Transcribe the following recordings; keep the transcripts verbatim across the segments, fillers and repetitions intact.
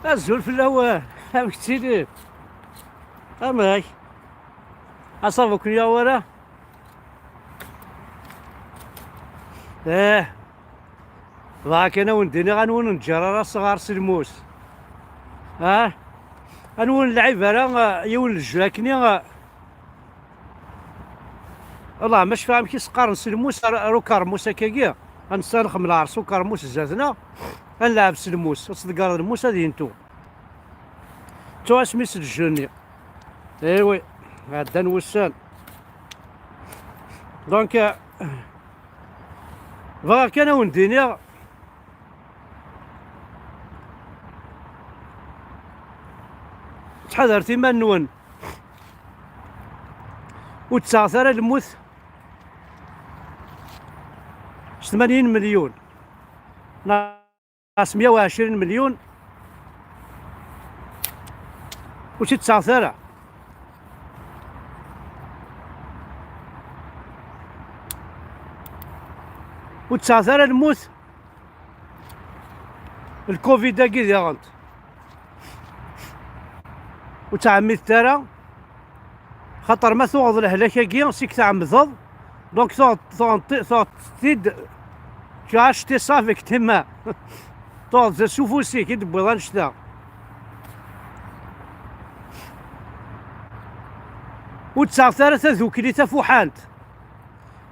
Azul fell-awen, amek tettiliḍ? Amek? Asabu ken-yaɣ wara? Eh, bɣa kan ad wen-d-iniɣ, anwa ur neǧǧar ara asɣar s lmus. Ah, anwa ur nlɛib ara, ah, yiwen n lejju akkenni, ah, Allah, ma cfiɣ amek i s-qqaren s lmus ar, ar ukermus akkagi. Ad nessa nxemmel ar s ukermus zdat-neɣ, ad nleɛb s lmus, ad tḍeggreḍ lmus ad yentu. Ttuɣ asmi s lejju-nni. Eh oui, ɛeddan wussan. Donc, euh, bɣiɣ kan ad wen-d-iniɣ, ttḥadaret iman-nwen. Ur d-ttaɣet ara lmut s tmanyin melyun neɣ s meyya u ɛecrin melyun. Ur tt-id-ttaɣet ara. Ur d-ttaɣet ara lmut. Lcovid-agi diɣent ur ttɛemmidet ara, xaṭer ma tuɣeḍ lehlak-agi seg tɛemmdeḍ, donc tuɣeḍ, tuɣeḍ, tuɣeḍ-t-id, tu as acheté ça avec tes mains. Tuɣeḍ s ufus-ik i d-tewwiḍ annect-a. Ur ttaɣet ara tadukli tafuḥant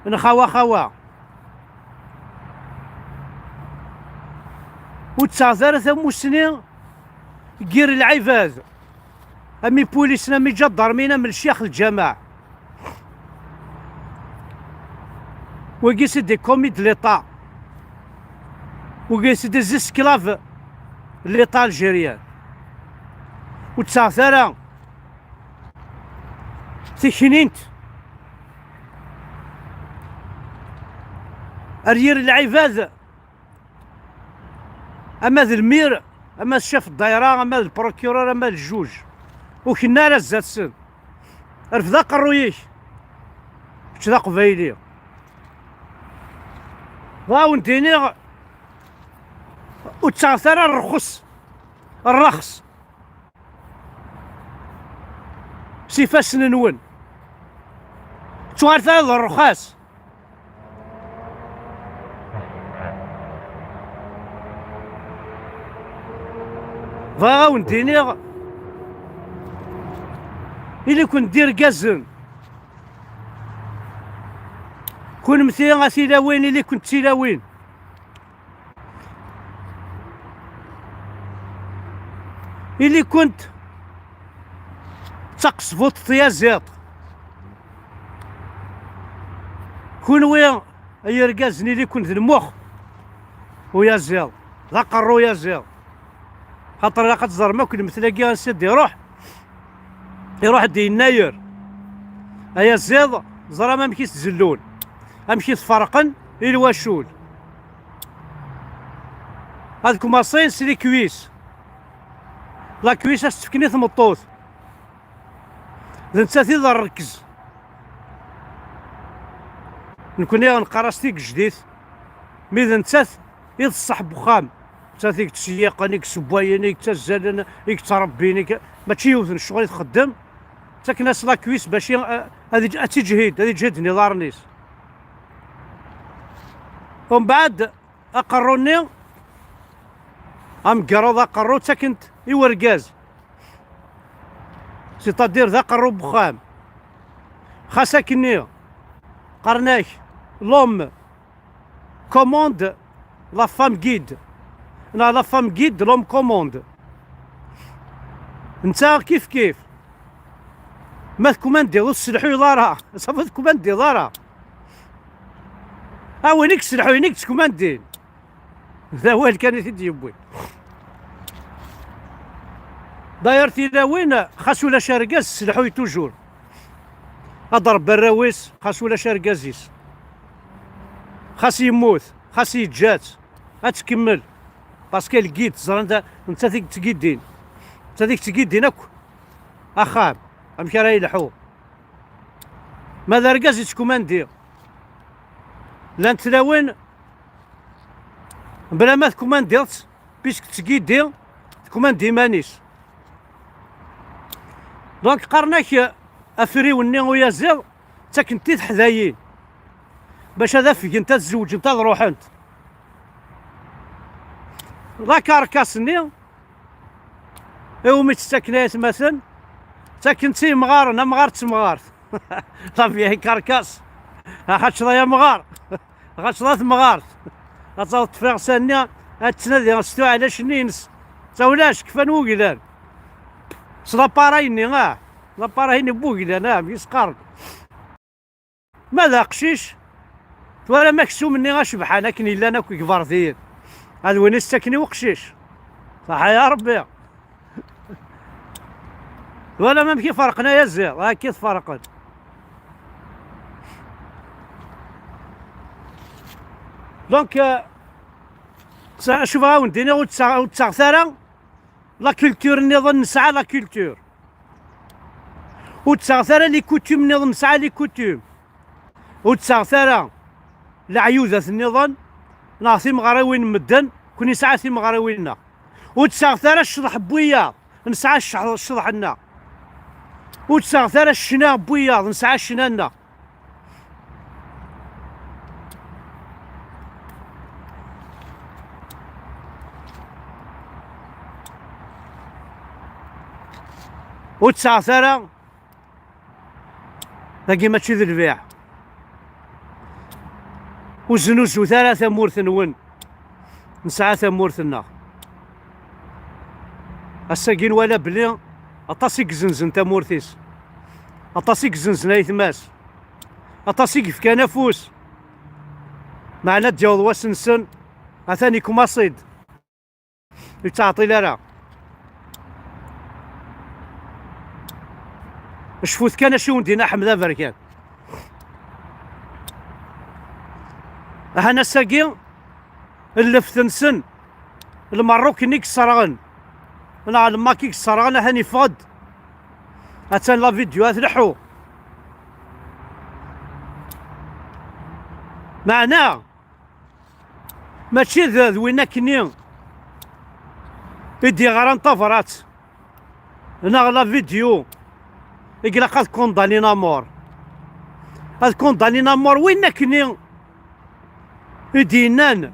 n xawa xawa. Ur ttaɣet ara tamusni n yir lɛibad, am ipulisen, am iǧadarmin, am lecyax lǧameɛ. Wagi, c'est des commis de l'État. Wagi, c'est des esclaves de l'État algérien. Ur ttaɣet ara tiknint ar yir lɛibad, ama d lmir, ama d ccaf ddayra, ama d lprokirur, ama d ljuj. Ur kenna ara zdat-sen. Rfed aqerruy-ik, kečč d aqbayli. Bɣa wen-d-iniɣ, ur ttaɣet ara rrxes, rrxes s ifassen-nwen. Ttuɣal tara d rrxas. Bɣiɣ ad wen-d-iniɣ, ili-ken d irgazen. Kunemti a tilawin, ili-ken d tilawin. Ili-kent d taqesbuṭ tyaziḍt. Kunwi ay irgazen, ili-ken d lmux uyaziḍ, d aqerru uyaziḍ. Xaṭer ilaq ad teẓrem akk lemtel-agi ansi d-iruḥ. Iruḥ-d yennayer. Ayaziḍ, ẓram amek i s-zellun, amek i t-ferqen i lwacul. Ad kmaṣin s les cuisses. La cuisse ad s-tt-fken i tmeṭṭut. D nettat i d rrekz. Nekni neqqar-as tigejdit, mi d nettat i d ṣṣeḥ n wexxam. Nettat i yettṣeyyiqen, i yessewwayen, i yettazzalen, i yettṛebbin, i k-, mačči yiwet n ccɣel i txeddem. Ttaken-as la cuisse bac i, ad iǧ-, ad tiǧhid, ad iǧhiden iḍarren-is. Umbeɛd, aqerru-nni, amgerruḍ aqerru, ttaken-t i urgaz. C'est-à-dire d aqerru n wexxam. Xas akkenni, qqaren-ak, l'homme commande, la femme guide. Neɣ la femme guide, l'homme commande. Netta kif kif. Ma tkumandiḍ ur tesselḥuyeḍ ara, safi ur tkumandiḍ ara. A win i yesselḥuyen i yettkumandin. D awal kan i t-id-yewwi. D'ailleurs, tilawin, xas ulac argaz, tesselḥuy toujours. Ad d-rebbi arraw-is, xas ulac argaz-is. Xas yemmut, xas yeǧǧa-tt, ad tkemmel. Parce que lgid, ẓran da, nettat i yettgiddin. Nettat i yettgiddin akk axxam, amek ara yelḥu. Ma d argaz yettkumandi, llant tlawin, bla ma tkumandiḍ-tt, puisque tettgiddi, Tkemmand iman-is. Donc qqaren-ak afriw-nni uyaziḍ, ttaken-t i teḥdayin bac ad afgent, ad zewǧent, ad ruḥent. Lakarkas-nni iwumi tt-ttaken ay atmaten, ttaken-tt i yemɣaren, amɣar d temɣart. La vieille carcasse. Axaṭer ay amɣar. Ɣas la temɣart, ad taweḍ tfiɣsa-nni, ad tnadi s tuɛlac-nni-ines. Tawlac, kfan wuglan. S laparay-nni, ah, laparay-nni n wuglan, ah, mi s-qqaren. Ma d aqcic, twalam aksum-nni acebḥan akken yellan akk deg Iberdiyen. Ad win i s-ttaken i uqcic. Ṣaḥa ya Rebbi. Twalam amek i ferqen ay aziḍ? Akka i t-ferqen. Donc, euh, sa- acu bɣa wen-d-iniɣ, ur ttaɣ- ur ttaɣet ara la culture nniḍen, nesɛa la culture. Ur ttaɣet ara les coutumes nniḍen, nesɛa les coutumes. Ur ttaɣet ara leɛyudat nniḍen neɣ timeɣriwin n medden, kun nesɛa timeɣriwin-nneɣ. Ur ttaɣet ara ccḍeḥ n wiyaḍ, nesɛa ccḍeḥ-nneɣ. Ur ttaɣet ara ccna n wiyaḍ, nesɛa ccna-nneɣ. Ur ttaɣet ara Dagi mačči d lbiɛ. Ur znuzut ara tamurt-nwen. Nesɛa tamurt-nneɣ. Ass-agi nwala belli aṭas i izenzen tamurt-is. Aṭas i izenzen ayetma-s. Aṭas i yefkan afus. Meɛna ad d-yaweḍ wass-nsen, atan ikumaṣi-d. Ur yettɛeṭṭil ara. Cfut kan acu i wen-d-yenna Ḥmed Aberkan. Ahan ass-agi, lleft-nsen, lmerruk-nni i yesserɣen, neɣ lmak i yesserɣen, ahan yeffeɣ-d. Attan la vidéo ad tleḥḥu. Meɛna, mačči d, d win akkenni i d-yeɣran tabrat neɣ la vidéo i ilaq ad condamnin à mort. Ad condamnin à mort win akkenni i d-yennan,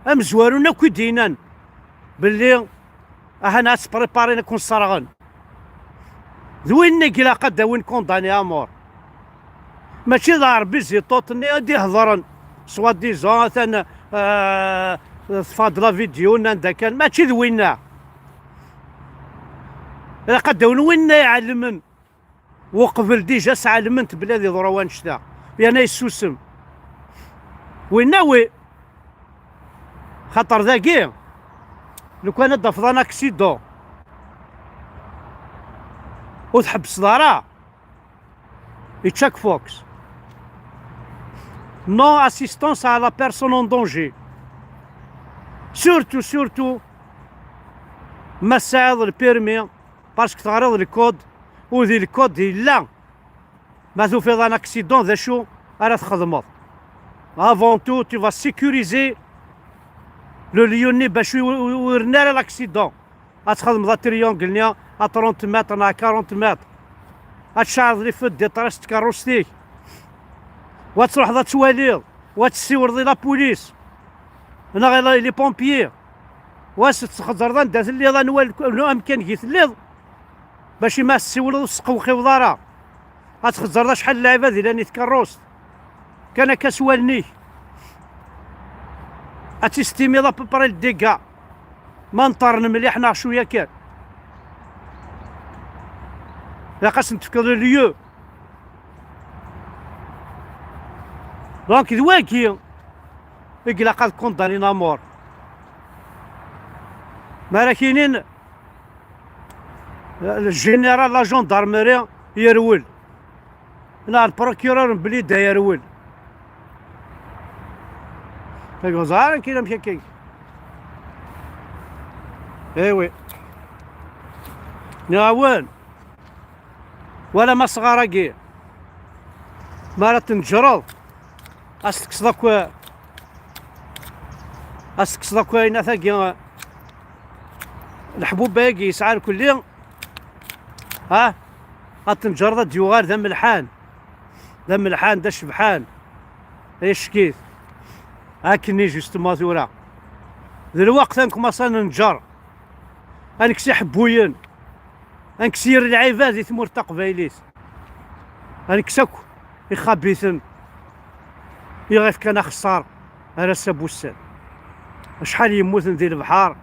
amezwaru-nni akk i d-yennan belli ahan ad ttpréparin ad ken-sserɣen. D win i ilaq ad d-awin condamné à mort. Mačči d Ɛerbi Ziṭuṭ-nni i d-ihedṛen, soi-disant, atan, euh, teffeɣ-d la vidéo, nnan-d akan. Mačči d winna. Ilaq ad d-awin winna iɛelmen. Uqbel déjà sɛelment belli ad iḍru wannect-a. Yerna yessusem. Winna wi. Xaṭer dagi, lukan ad d-tafeḍ un accident, ur tḥebbseḍ ara, yečča-k fox. Non assistance à la personne en danger. Surtout, surtout, ma tesɛiḍ le permis, parce que teɣriḍ le code, u di le code yella. Ma tufiḍ un accident, d acu ara txedmeḍ? Avant tout, tu vas sécuriser le lieu-nni bac ur, ur, ur nerra l'accident. Ad txedmeḍ triangle-nni à trente mètres neɣ à quarante mètres. Ad tceɛleḍ les feux de détresse n tkeṛṛust-ik. Wa ad truḥeḍ ad twaliḍ. Wa ad tessiwleḍ i la police. Neɣ i la, les pompiers. Wa ad txeẓẓreḍ anda telliḍ, anwa l-, amkan deg telliḍ. Bac ma tessiwleḍ ur tesqewqiweḍ ara. Ad txeẓẓreḍ acḥal n lɛibad yellan i tkeṛṛust. Kan akka s wallen-ik. Ad tistimiḍ à peu près le dégât. Ma nṭerren mliḥ neɣ cwiya kan. Ilaq ad sen-tefkeḍ le lieu. Donc d wagi i ilaq ad condamnin à mort. Mi ara k-inin le général la gendarmerie yerwel, neɣ le procureur n Blida yerwel. Ur ẓriɣ ara nekk amek akka. Eh oui. Nniɣ-awen. Walam asɣar-agi, mi ara t-tneǧreḍ, ad s-tekkseḍ akk, ad s-tekkseḍ akk ayen tagi, Leḥbub-agi yesɛa lkulli, ha? Ad tenǧeṛ ad d-yuɣal d amelḥan, d amelḥan, d acebḥan. Ay ccekit. Akken-nni justement tura. D lweqt ad nkumaṣ ad nenǧeṛ. Ad nekkes iḥebbuyen. Ad nekkes yir lɛibad di tmurt taqbaylit. Ad nekkes akk ixabiten i ɣef kan axeṣṣar ar ass-a n wussan. Acḥal yemmuten di lebḥer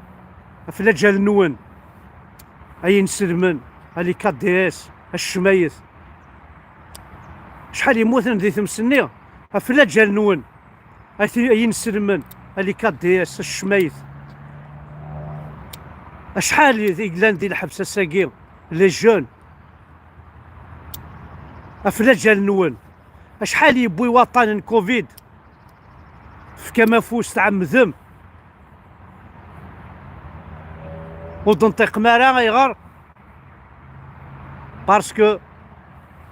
ɣef laǧal-nwen, ay inselmen, a les K D S, a ccmayet. Acḥal yemmuten di tmes-nni ɣef laǧal-nwen, ay ti-, ay inselmen, a les K D S, a ccmayet. Acḥal i yellan di lḥebs ass-agi, les jeunes, ɣef laǧal-nwen. Acḥal yewwi waṭṭan n covid? Tefkam afus, tɛemmdem. Ur d-nṭiqem ara, ayɣer? Parce que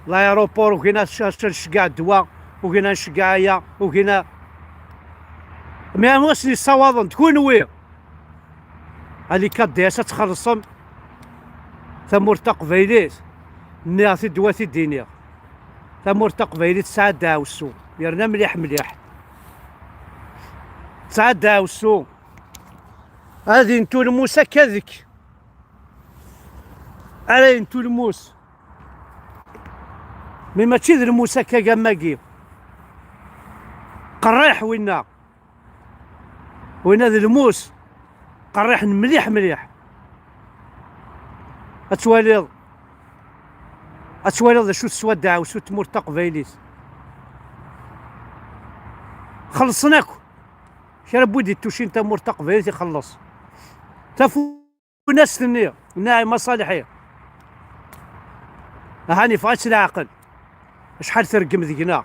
l'aéroport, ugin ad nc-, ad nceggeɛ ddwa, ugin ad nceggeɛ aya, ugin a-, mais anwa i sen-yessawaḍen? D kunwi. A les K D S, ad txellṣem tamurt taqbaylit. Nniɣ-t-id, wa t-id-iniɣ. Tamurt taqbaylit tesɛa ddeɛwessu, yerna mliḥ mliḥ. Tesɛa ddeɛwessu. Ad yentu lmus akka deg. Ara yentu lmus. Mi mačči d lmus akka am wagi. Qerriḥ winna. Winna d lmus qerriḥen mliḥ mliḥ. Ad twaliḍ, ad twaliḍ d acu teswa ddeɛwessu n tmurt taqbaylit. Xellṣen akk. Kra n wid ittucin tamurt taqbaylit ixelleṣ. Tafunast-nni, Naɛima Ṣaliḥi. Ahan yeffeɣ-itt leɛqel. Acḥal tergem deg-neɣ.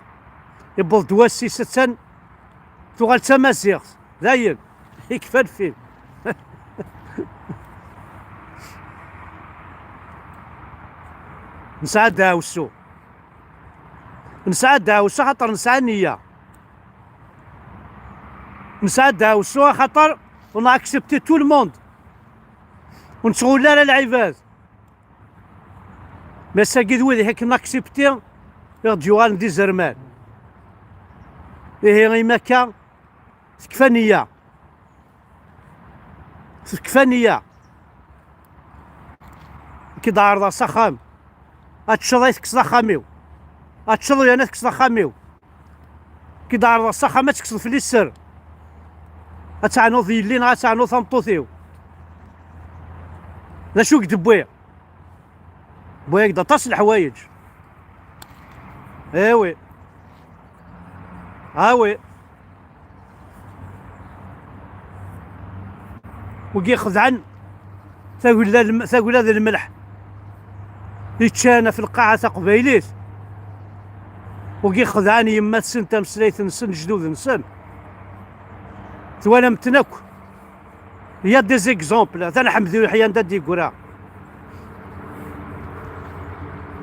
Yewweḍ-d wass-is attan tuɣal d tamaziɣt. Dayen. Yekfa lfil. Nesɛa ddeɛwessu. Nesɛa ddeɛwessu axaṭer nesɛa nniya. Nesɛa ddeɛwessu axaṭer on a accepté tout le monde. Ur nettɣull ara lɛibad. Mais ass-agi d wid i akken accepté i ɣ-d-yuɣalen d izerman. Ihi imi akka tekfa nniya. Tekfa nniya. Ki d-ɛerḍeɣ s axxam. Ad teččeḍ ay tekkseḍ axxam-iw. Ad teččeḍ yerna tekkseḍ axxam-iw. Ki d-ɛerḍeɣ s axxam ad tekkseḍ fell-i sser. Ad teɛnuḍ yelli neɣ ad teɛnuḍ tameṭṭut-iw. D acu i k-d-wwiɣ? Wwiɣ-d aṭas n leḥwayeǧ. Awi. Awi. Wigi xedɛen tagella lm-, tagella d lmelḥ. Yeččan ɣef lqaɛa taqbaylit. Wigi xedɛen yemma-tsen, tameslayt-nsen, lejdud-nsen. Twalam-ten akk. Il y a des exemples. Atan Ḥemdi Uleḥya anda d-yeggra.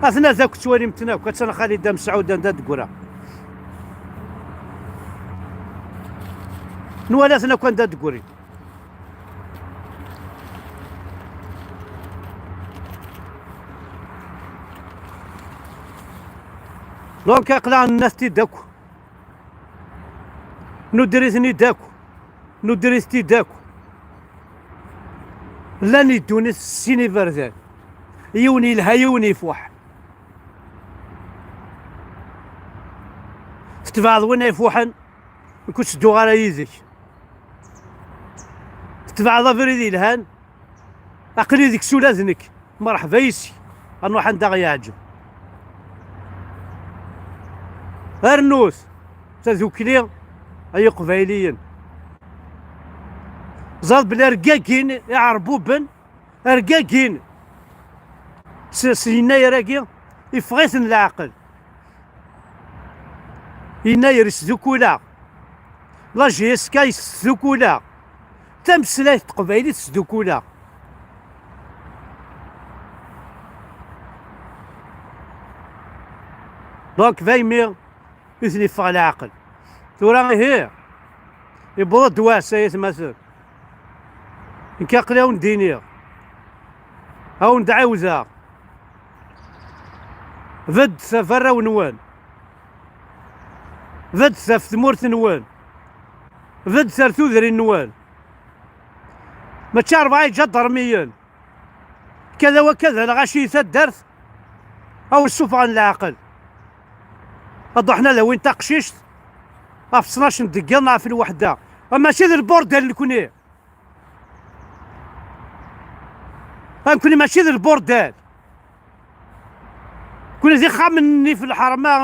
Aten-a akk ttwalim-ten akk. Atan Xalida Mesɛud anda d-teggra. Nwala-ten akk anda d-ggrin. Donc, aql-aɣ nenna-t-id akk. Nudder-iten-id akk. Nudder-it-id akk. Llan i ddunit s sin iberdan. Yiwen yelha, yiwen ifuḥ. Tetbeɛḍ win ifuḥen, nekk ur ttedduɣ ara yid-k. Tetbeɛḍ abrid yelhan, aql-i deg-s ula d nekk. Merḥba yes-k. Ad nruḥ anda ɣ-yeɛǧeb. Rnut tadukli ay Iqbayliyen. Ẓer belli rgagin iɛerbuben, rgagin s, s yennayer-agi, iffeɣ-iten leɛqel. Yennayer isdukul-aɣ. La J S K yesdukul-aɣ. Tameslayt n teqbaylit tesdukul-aɣ. Donc, daymi i ten-iffeɣ leɛqel. Tura ihi, yewweḍ-d wass, ay atmaten. Nekk aql-awen d-iniɣ. Awen-d-ɛiwdeɣ, beddet ɣef warraw-nwen, beddet ɣef tmurt-nwen, beddet ar tudrin-nwen. Mačči rebɛa iǧadarmiyen, kada wa kada, lɣaci i taddart, awen-ssufɣen leɛqel. Ad ruḥen ad awin taqcict ɣef ttnac n deggiḍ neɣ ɣef lweḥda. Mačči d lburdal nekni. Nekni mačči d lburdal. Nekni d ixxamen-nni f lḥerma,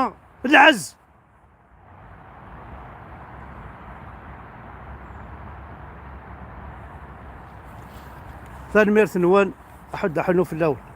lɛezz. Tanemmirt-nwen, aḥuddu aḥunnu fell-awen.